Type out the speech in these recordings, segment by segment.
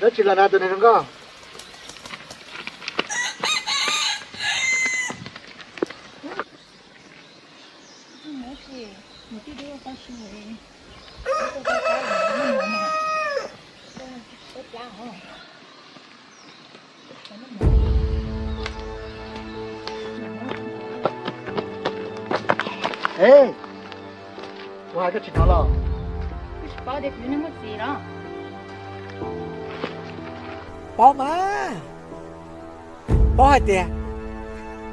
Dab tsi los na tus neeg zoo nkauj? Ej, kuv hais koj tsis hnov los? Koj tsis paub tias kuv yog neeg muaj txiv los? Paub mas, paub hais tias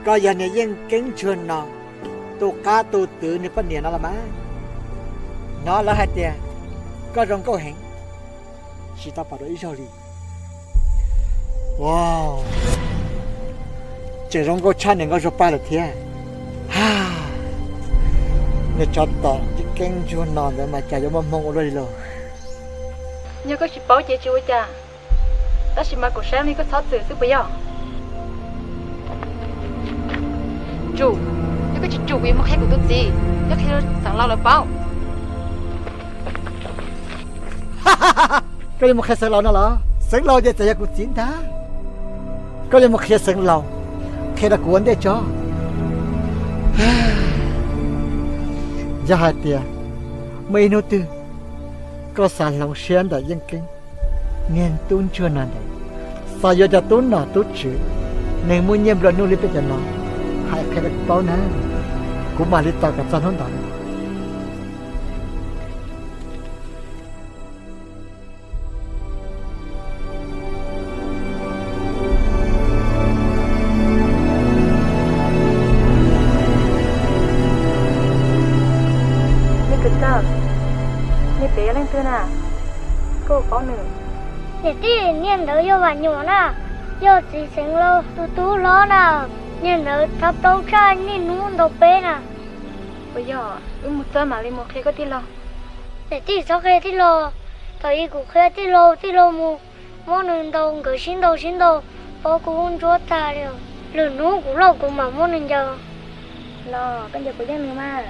koj yog niag Yeej Keeb ntsuag no tus qab tus twv nws poj niam no los mas. Hnov lawv hais tias koj zoo nkauj heev, tsis tau pom dua ib zaug li. Wow, tseem zoo nkauj tshaj niam nkauj Zuag Paj lawm thiab. Niag tsov tom Yeej Keeb ntsuag no ntawd mas cas yuav muaj hmoo ua luaj li lauj. Yog koj tsis paub ces tsis ua cas, tab sis mas kuv saib li koj txhob txwm xwb puas yog? Tsum, yog koj tsis tsum kuv yuav mus qhia kuv tus txiv, yog qhia rau xeev laus lawv paub. Koj yuav mus qhia xeev laus no los? Xeev laus ces txawm yog kuv txiv ntag. Koj yuav mus qhia xeev laus, qhia rau kuv ua ntej tso. Yog hais tias muaj ib hnub twg koj xav hloov siab ntawm Yeej Keeb, niag tub ntsuag no ntawd, xav yuav cov tub nom tub tswv, neeg muaj nyiaj nplua nuj li peb cov no, hais qhia rau kuv paub na, kuv mam li tos kom txog hnub ntawd. Me kwv tij, niag pem yog leej twg na? Koj paub nws? Niam tij, niag ntawd yog Vam Nyuam na, yog txiv xeev laus tus tub hlob na. Niag ntawd thab plaub tshaj niaj hnub ntaus peb na. Puas yog? Wb mus txog mam li mus qhia koj tij laug. Niam tij txhob qhia tij laug, thaum ub kuv qhia tij laug, tij laug mus muab nws ntaus, nkawd sib ntaus sib ntaus, pov kuv ntsuab tag li. Lwm hnub kuv loj kuv mam muab nws ncaws. Los koj ncaws kuv yeej nws mas.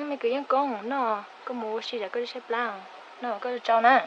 Me kwv Yeej Koob, no koj mus ua si tsam koj saib plab, no koj tsau na.